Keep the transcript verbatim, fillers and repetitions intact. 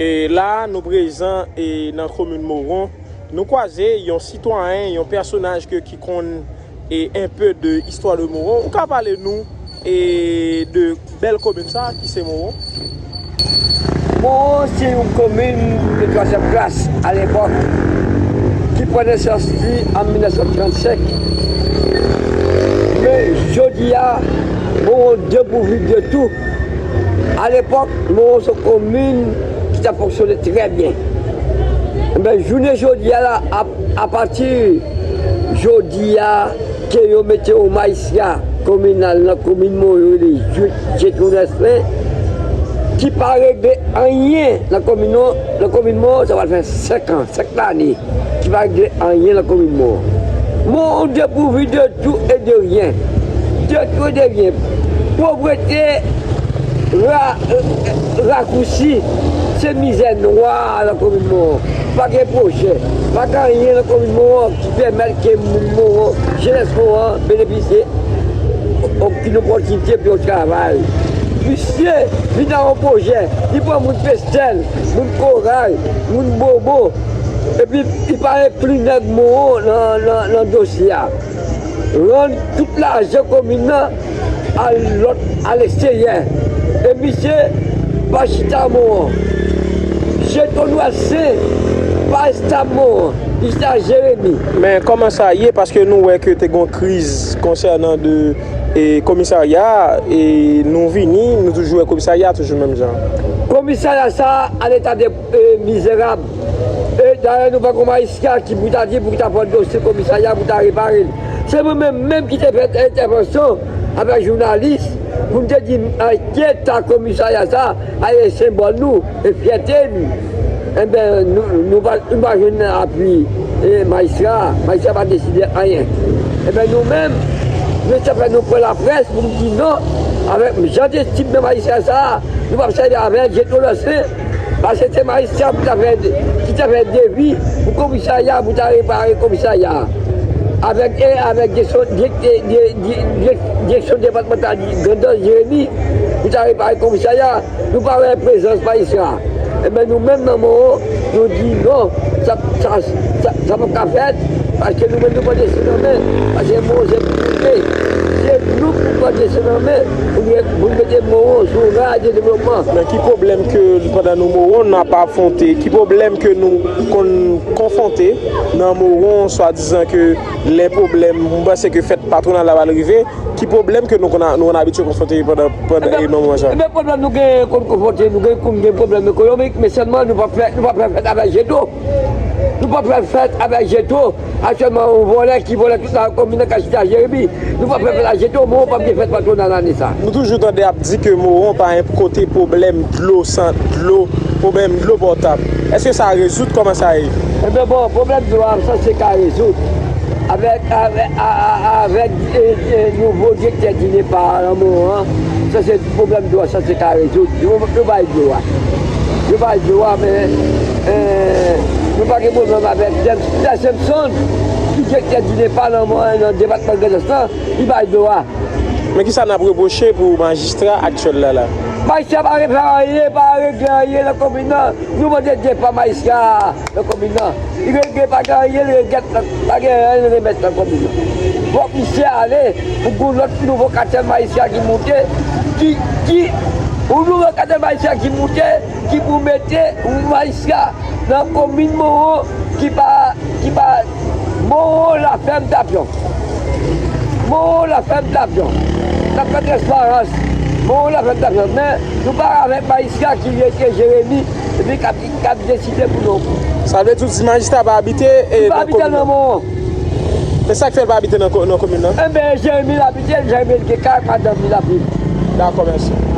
E la, nou prezan e nan komin Mawon. Nou kwaze yon sitwayen, yon pèsonaj ke, ki konn e un peu de histoire de Mawon. Ou ka pale nou e de bèl komin sa ki se Mawon? Mawon se yon komin de twazyèm klas alepòk ki pran nesans li an mil nèf san trannsenk. Men jodi a, Mawon depouvi de tou. Alepòk, Mawon se yon komin ki t ap fonksyone trè byen. Enben, jounen jodi a la, a, apati jodi a, ke yo mete yon majistra kominal nan komin Mawon, yo rele Jetro Dèslen, ki pa regle anyen nan komin Mawon. Nan komin Mawon, sa pral fè senk an, senk lane, ki pa regle anyen nan komin Mawon. Mawon depouvi de tou e de ryen. De tou e de ryen. Povrete ra, rakousi, se mizè nwa nan komin Mawon. Pa gen pwojè, pa gen anyen nan komin Mawon ki pèmèt ke moun Mawon, jenès Mawon an benefisye okenn opòtinite pou yo travay. Misye vin ak yon pwojè, li pran moun Pestèl, moun Koray, moun Bobo, epi li pa enkli nèg Mawon nan, nan, nan dosye a. Rann tout lajan komin nan al lòt, aleksteryè. E misye pa chita Mawon. Jetro Dèslen pa estab Mawon. Li chita Jeremi. Men kòman sa ye? Paske nou wè ke te gen yon kriz konsènan de e komisarya a, e nou vini, nou toujou wè komisarya a toujou menm jan. Komisarya sa a an eta de e, mizerab. E dayè nou pa gen majistra ki pou ta di pou ki ta pran dosye komisarya pou ta repare l. Se mwen menm menm ki te fè entèvansyon avèk jounalis pou m te di a ki eta komisarya sa a ye senbòl nou e fyète nou. Enben, nou, nou pa, nou pa jwenn apui e, majistra a. Majistra pa deside anyen. Enben, nou menm, nou te fè nou pran laprès pou nou di non avèk jan de tip de majistra sa a, nou p ap sèvi avè l, Jetro Dèslen. Paske se majistra pou ta fè, ki ta fè devi pou komisarya, pou ta repare komisarya. Avèk, e avèk direksyon, direktè, direksyon depatmantal Grandans Jeremi, pou ta repare komisarya. Nou pa wè prezans majistra. Enben, nou menm nan Mawon, nou di non, sa, sa, sa, sa p ap ka fèt, paske nou menm nou pran destin an men, paske Mawon se pou nou ye. Se nou pou pran destin an men, pou nou, pou nou mete Mawon sou ray de devlopman. Men ki pwoblèm ke pandan nou Mawon n ap afwonte? Ki pwoblèm ke nou konn konfwonte nan Mawon, swadizan ke lè pwoblèm, m panse ke fèt patwonal la pral rive, ki pwoblèm ke nou konn, nou konn abitye konfwonte pandan, pandan e nan moman sa? Enben, pwoblèm nou gen, konn konfwonte, nou gen, konn gen pwoblèm ekonomik, men sèlman nou p ap fè, nou p ap fè fèt avèk Jetro. Nou p ap fè fèt avèk Jetro. Aktyèlman, yon vòlè ki vòlè tout lakomin nan ka chita Jeremi. Nou p ap fè fèt avèk Jetro, Mawon p ap gen fèt patwonal ane sa. Nou toujou tande y ap di ke Mawon pa yon kote pwoblèm dlo, san dlo, pwoblèm dlo potab. Èske sa rezoud? Kòman sa ye? Enben bon, pwoblèm dlo a, m sanse ka rezoud. Avèk, avèk, a, a, avèk e, e, nouvo direktè DINEPA a nan Mawon an, sa se pwoblèm dlo a, sa se ka rezoud. Yo, yo bay dlo a. Yo bay dlo a, men e, nou pa gen pwoblèm avèk Pierre Simpson, ki direktè DINEPA nan Mawon an, nan depatman Grandans lan, li bay dlo a. Men kisa n ap repwoche pou majistra aktyèl la la? Majistra pa regle anyen, pa regle anyen nan komin nan. Nou mande depa majistra a nan komin nan. Li regle pa gen anyen, li regrèt, pa gen anyen li remèt nan komin nan. Fòk misye ale pou gon lòt nouvo katèl majistra ki moute, ki, ki, yon nouvo katèl majistra ki moute, ki pou mete yon majistra nan komin Mawon ki pa, ki pa, Mawon la fèm tapyon. Mawon la fèm tapyon. N ap fè transparans. Mawon la fèm tapyon. Men, nou pa avèk majistra ki rete Jeremi, epi k ap, k ap deside pou nou. Sa vle di w di majistra pa abite e nan komin nan? Li pa abite nan Mawon. Men sa k fè l pa abite nan ko-, nan komin nan? Enben, Jeremi l abite, Jeremi l gen kay ak madanm li l ap viv. Dakò, mèsi.